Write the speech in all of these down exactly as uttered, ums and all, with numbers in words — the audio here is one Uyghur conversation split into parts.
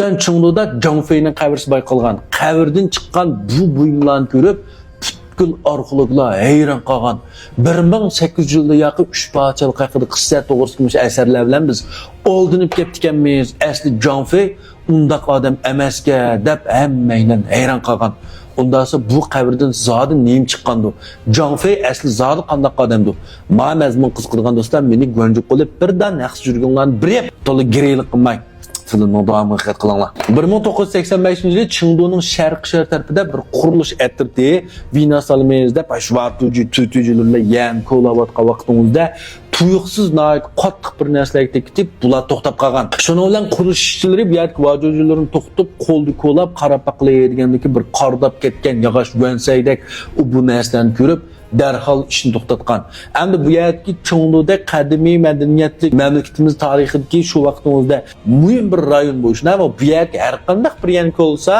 چېڭدۇدا جاڭ فېينىڭ قەبرىسى بايقالغان. قەبرىدىن چىققان بۇ بۇيۇملارنى كۆرۈپ، پۈتكۈل ئارخېئولوگلار ھەيران قالغان. بىر مىڭ سەككىز يۈز يىلدا ياقى ئۈچ پادىشاھلىق ھەققىدە قىسسە توغرىسىدىكى مۇشۇ ئەسەرلەر بىلەن بىز ئالدىنىپ كەپتىكەنمىز. ئەسلى جاڭ فېي ئۇنداق ئادەم ئەمەسكەن، دەپ ھەممەيلەن ھەيران قالغان. ئۇنداقسا بۇ قەبرىدىن زادى نېمە چىققاندۇ؟ جاڭ فېي ئەسلى زادى قانداق ئادەمدۇ؟ ما مەزمۇن قىزىقىدىغان دوستلار، مېنى گۇەنجۇ قىلىپ بىردان ھەقسىز يۈرگۈڭلارنى بېرىپ، تولا گىرىلىق قىلماي، فىلىمنىڭ داۋامىغا دىققەت قىلىڭلار. بىر مىڭ توققۇز يۈز سەكسەن بەشىنچى يىلى چېڭدۇنىڭ شەرقىي شەھەر تەرىپىدە بىر قۇرۇلۇش ئەترىتى بىنا سالىمىز دەپ، شۇ ۋاتۇجى، تۈتۈجىلەر بىلەن يەنە كولاۋاتقان ۋاقتىڭىزدا، تۇيۇقسىز ناھايىتى قاتتىق بىر نەرسىلەرگە تېگىپ، بۇلار توختاپ قالغان. شۇنىڭ بىلەن قۇرۇلۇش ئىشچىلىرى بۇ يەردىكى ۋاتۇجىلىرىنى توختىتىپ، قولدا كولاپ، قاراپ باقىلى دېگەندىكى بىر قارىداپ كەتكەن ياغاچ گۇەنسەيدەك ئۇ بۇ نەرسىلەرنى كۆرۈپ، دەرھال ئىشنى توختاتقان. ئەمدى بۇ يەردىكى چېڭدۇدەك قەدىمىي مەدەنىيەتلىك مەملىكىتىمىز تارىخىدىكى شۇ ۋاقتىڭىزدا مۇھىم بىر رايون بولۇشى، نېمە، بۇ يەرگە ھەر قانداق بىر يەرنى كولىسا،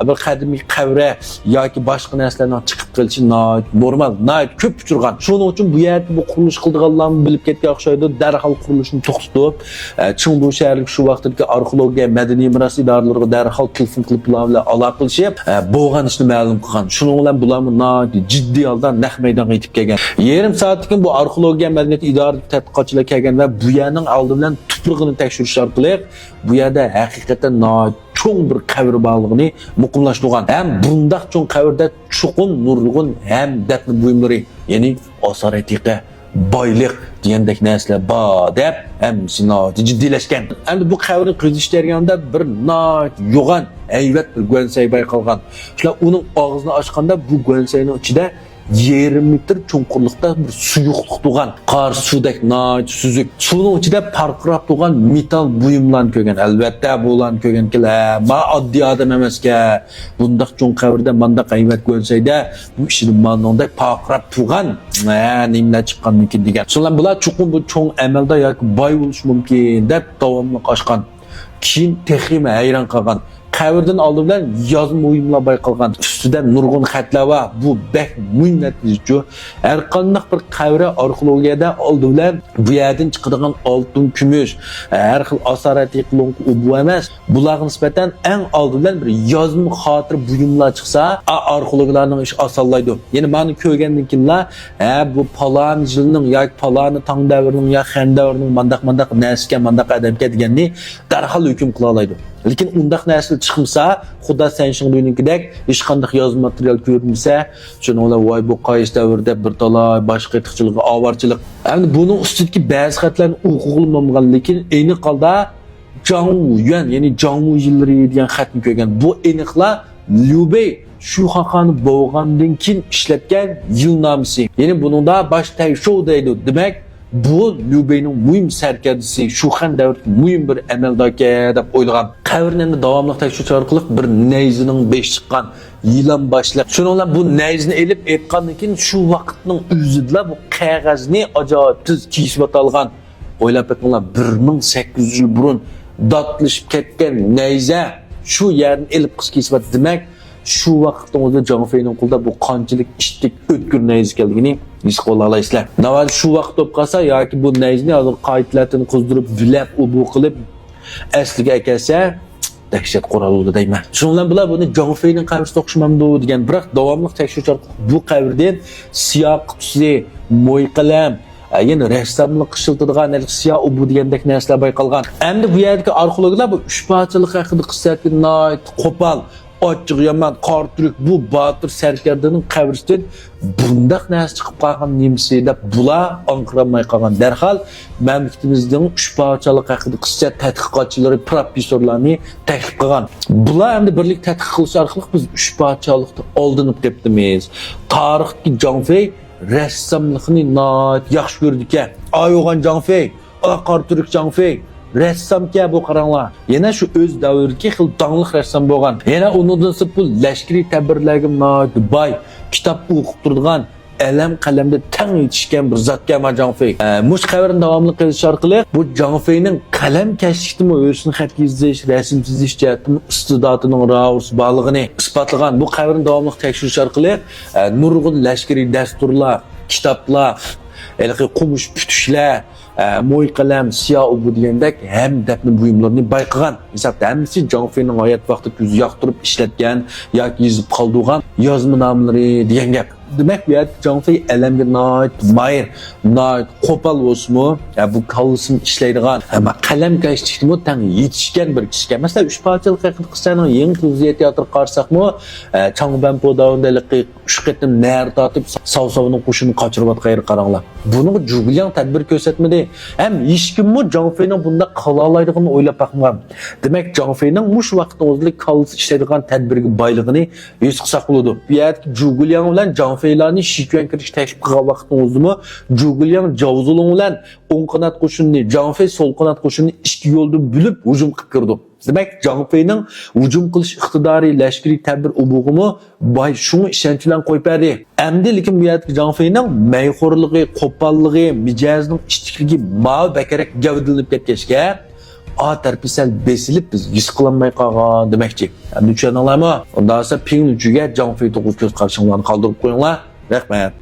بىر قەدىمىي قەبرە ياكى باشقا نەرسىلەرنىڭ چىقىپ قېلىشى ناھايىتى نورمال، ناھايىتى كۆپ ئۇچرىغان. شۇنىڭ ئۈچۈن بۇ يەردە بۇ قۇرۇلۇش قىلىدىغانلارمۇ بىلىپ كەتكەن ئوخشايدۇ، دەرھال قۇرۇلۇشنى توختىتىپ، ئە، چېڭدۇ شەھىرلىك شۇ ۋاقىتتىكى ئارخېئولوگىيە، مەدەنىي مىراس ئىدارىلىرىغا دەرھال تېلېفون قىلىپ، بۇلار بىلەن ئالاقىلىشىپ، ئە، بولغان ئىشنى مەلۇم قىلغان. شۇنىڭ بىلەن بۇلارمۇ ناھايىتى جىددىي ھالدا نەق مەيدانغا يېتىپ كەلگەن. يېرىم سائەتتىن كېيىن بۇ ئارخېئولوگىيە مەدەنىيەت ئىدارىسىدىكى تەتقىقاتچىلار كەلگەن ۋە بۇ يەرنىڭ ئالدى بىلەن تۇپرىقىنى تەكشۈرۈش ئارقىلىق، بۇ يەردە ھەقىقەتەن ناھايىتى چوڭ بىر قەبرە بارلىقىنى مۇقىملاشتۇرغان. ھەم بۇنداق چوڭ قەبرىدە چوقۇم نۇرغۇن ھەم دەپنە بۇيۇملىرى، يەنى ئاسارئەتىقە، بايلىق دېگەندەك نەرسىلەر بار دەپ، ھەممىسى ناھايىتى جىددىيلەشكەن. ئەمدى بۇ قەبرىنى قېزىش جەريانىدا بىر ناھايىتى يوغان، ھەيۋەت بىر گۇەنسەي بايقالغان. شۇلار ئۇنىڭ ئاغزىنى ئاچقاندا، بۇ گۇەنسەينىڭ ئىچىدە يېرىم مېتىر چوڭقۇرلۇقتا بىر سۇيۇقلۇق تۇرغان، قارا سۇدەك ناھايىتى سۈزۈك. سۇنىڭ ئىچىدە پارقىراپ تۇرغان مېتال بۇيۇملارنى كۆرگەن. ئەلۋەتتە، بۇلارنى كۆرگەن كېلە، ما ئاددىي ئادەم ئەمەسكەن. بۇنداق چوڭ قەبرىدە، مانداق ھەيۋەت گۇەنسەيدە، بۇ ئىچىدە مانىڭدەك پارقىراپ تۇرغان، ھە، نېمىلەر چىققانمىكىن دېگەن. شۇنىڭ بىلەن بۇلار چوقۇم بۇ چوڭ ئەمەلدار ياكى باي بولۇشى مۇمكىن دەپ داۋاملىق ئاچقان. كېيىن تېخىمۇ ھەيران قالغان. قەبرىدىن ئالدى بىلەن يازما بۇيۇملار بايقالغان. ئۈستىدە نۇرغۇن خەتلەر بار. بۇ بەك مۇھىم نەتىجىچۇ. ھەر قانداق بىر قەبرە ئارخېئولوگىيەدە ئالدى بىلەن بۇ يەردىن چىقىدىغان ئالتۇن، كۈمۈش، ھەر خىل ئاسارئەتىقە لوڭقا ئۇ بۇ ئەمەس. بۇلارغا نىسبەتەن ئەڭ ئالدى بىلەن بىر يازما خاتىرە بۇيۇملار چىقسا، ئا-، ئارخېئولوگلارنىڭ ئىشى ئاسانلايدۇ. يەنى مانى كۆرگەندىن كېيىنلا، ھە، بۇ پالان يىلنىڭ ياكى پالانى تاڭ دەۋرىنىڭ يا خەن دەۋرىنىڭ مانداق-مانداق نەرسىكەن، مانداق ئادەمكەن دېگەننى دەرھال ھۆكۈم قىلالايدۇ. لېكىن ئۇنداق نەرسىلەر چىقمىسا، خۇدا سەنشىڭدۇينىڭكىدەك ھېچقانداق يازما ماتېرىيال كۆرۈنمىسە، شۇنىڭ بىلەن ۋاي بۇ قايسى دەۋر دەپ بىر تالاي باشقا قېتىقچىلىقى، ئاۋارىچىلىق. ئەمدى بۇنىڭ ئۈستىدىكى بەزى خەتلەرنى ئوقۇغىلى بولمىغان، لېكىن ئېنىق ھالدا جاڭ يۈەن، يەنى جاڭ يىللىرى دېگەن خەتنى كۆرگەن. بۇ ئېنىقلا ليۇ بېي شۇ خاقانى بولغاندىن كېيىن ئىشلەتكەن يىلنامىسى. يەنى بۇنىڭدا باش تەيشو دەيدۇ. دېمەك، بۇ ليۇ بېينىڭ مۇھىم سەركەردىسى، شۇخەن دەۋرىدىكى مۇھىم بىر ئەمەلداركەن دەپ ئويلىغان. قەبرىنى ئەمدى داۋاملىق تەكشۈرۈش ئارقىلىق بىر نەيزىنىڭ بېشى چىققان يىلان باشلىق. شۇنىڭ بىلەن بۇ نەيزىنى ئېلىپ ئېيتقاندىن كېيىن شۇ ۋاقىتنىڭ ئۆزىدىلا بۇ قەغەزنى ئاجايىپ تېز كېسىۋاتالغان. ئويلاپ بېقىڭلار، بىر مىڭ سەككىز يۈز يىل بۇرۇن داتلىشىپ كەتكەن نەيزە شۇ يەردىن ئېلىپ قىز كېسىۋاتتى. دېمەك، شۇ ۋاقىتنىڭ ئۆزىدە جاڭ فېينىڭ قولىدا بۇ قانچىلىك ئىتتىك ئۆتكۈر نەيزە ئىكەنلىكىنى ھېس قىلالايسىلەر. ناۋادا شۇ ۋاقىت بولۇپ قالسا ياكى بۇ نەيزىنى ھازىر قايتىلەتتىن قىزدۇرۇپ، بىلەپ، ئۇ بۇ قىلىپ ئەسلىگە ئەكەلسە، دەھشەت قورال بولىدۇ دەيمەن. شۇنىڭ بىلەن بۇلار بۇنى جاڭ فېينىڭ قەبرىسىگە ئوخشىمامدۇ دېگەن، بىراق داۋاملىق تەكشۈرۈش ئارقىلىق بۇ قەبرىدىن سىياھ قۇتىسى، موي قەلەم، ئە، يەنە رەسساملىققا ئىشلىتىدىغان ھېلىقى سىياھ ئۇبۇ دېگەندەك نەرسىلەر بايقالغان. ئەمدى بۇ يەردىكى ئارخېئولوگلار بۇ ئۈچ پادىشاھلىق ھەققىدە قىسسە ئېيتىپ ناھايىتى قوپال، ئاچچىقى يامان، قارا تۈرك بۇ باتۇر سەركەردىنىڭ قەبرىسىدىن بۇنداق نەرسە چىقىپ قالغان نېمىسى دەپ بۇلار ئاڭقىرالماي قالغان. دەرھال مەملىكىتىمىزنىڭ ئۈچ پادىشاھلىق ھەققىدە قىسسە تەتقىقاتچىلىرى، پروفېسسورلارنى تەكلىپ قىلغان. بۇلار ئەمدى بىرلىكتە تەتقىق قىلىش ئارقىلىق بىز ئۈچ پادىشاھلىقتا ئالدىنىپ قېپتىمىز. تارىختىكى جاڭ فېي رەسساملىقنى ناھايىتى ياخشى كۆرىدىكەن. ئايوغان جاڭ فېي، ئالا قارا تۈرك جاڭ فېي رەسسامكەن بۇ، قاراڭلار. يەنە شۇ ئۆز دەۋرىدىكى خېلى داڭلىق رەسسام بولغان. يەنە ئۇنىڭدىن سىرت بۇ لەشكىرىي تەدبىرلەرگە ناھايىتى باي، كىتاب ئوقۇپ تۇرىدىغان، ئەلەم قەلەمدە تەڭ يېتىشكەن بىر زاتكەن ما جاڭ فېي. ئە، مۇشۇ قەبرىنى داۋاملىق قېزىش ئارقىلىق بۇ جاڭ فېينىڭ قەلەمكەشلىكتىمۇ، ھۆسن خەت يېزىش، رەسىم سىزىش جەھەتتىمۇ ئىستىداتىنىڭ راۋۇرۇسى بارلىقىنى ئىسپاتلىغان. بۇ قەبرىنى داۋاملىق تەكشۈرۈش ئارقىلىق، ئە، نۇرغۇن لەشكىرىي دەستۇرلار، كىتابلار، ھېلىقى قومۇش پۈتۈشلەر، ئە، موي قەلەم، سىيا ئۇبۇ دېگەندەك ھەم دەپنە بۇيۇملىرىنى بايقىغان. ھېسابتا ھەممىسى جاڭ فېينىڭ ھايات ۋاقتىدا كۆزى ياقتۇرۇپ ئىشلەتكەن ياكى يېزىپ قالدۇرغان يازما نامىلىرى دېگەن گەپ. دېمەك، بۇ يەردە جاڭ فېي ئەلەمگە ناھايىتى ماھىر، ناھايىتى قوپال بولسىمۇ، ئە، بۇ كاللىسىنى ئىشلەيدىغان، ئەمما قەلەمكەشلىكتىمۇ تەڭ يېتىشكەن بىر كىشىكەن. مەسىلەن، ئۈچ پادىشاھلىق ھەققىدە قىسسەنىڭ يېڭى تېلېۋىزىيە تىياتىرىغا قارىساقمۇ، ئە، چاڭ بەنپو داۋۇن دېلىقى ئۈچ قېتىم نەرە تارتىپ، ساۋ-ساۋنىڭ قوشۇنىنى قاچۇرۇۋاتقان يېرىگە قاراڭلار. بۇنىڭغا جۇگۇلياڭ تەدبىر كۆرسەتمىدى. ھەم ھېچكىممۇ جاڭ فېينىڭ بۇنداق قىلالايدىغىنىنى ئويلاپ باقمىغان. دېمەك، جاڭ فېينىڭ مۇشۇ ۋاقىتنىڭ ئۆزىدە كاللىسى ئىشلەيدىغان تەدبىرگە بايلىقىنى ھېس قىلساق بولىدۇ. بۇ يەردىكى جۇگۇلياڭ بىلەن جاڭ فېيلارنى شىچۈەن كىرىشكە تەكلىپ قىلغان ۋاقىتنىڭ ئۆزىدىمۇ جۇگۇلياڭ جاۋزۇلۇڭ بىلەن ئوڭ قانات قوشۇنىنى، جاڭ فېي سول قانات قوشۇنىنى ئىككى يولدىن بۆلۈپ ھۇجۇم قىلىپ كىرىدۇ. دېمەك، جاڭ فېينىڭ ھۇجۇم قىلىش ئىقتىدارى، لەشكىرىي تەدبىر ئۇبۇغىمۇ باي، شۇڭا ئىشەنچ بىلەن قويۇپ بەردى. ئەمدى لېكىن بۇ يەردىكى جاڭ فېينىڭ مەيخورلۇقى، قوپاللىقى، مىجەزىنىڭ ئىتتىكلىكى ماۋۇ بەكرەك گەۋدىلىنىپ كەتكەچكە، ئا تەرىپى سەل بېسىلىپ، بىز ھېس قىلالماي قالغان دېمەكچى. ئەمدى چۈشەندىڭلارمۇ؟ ئۇنداق بولسا پىڭلۈچۈگە جاڭ فېي توغرىسىدا كۆز قارىشىڭلارنى قالدۇرۇپ قويۇڭلار. رەھمەت.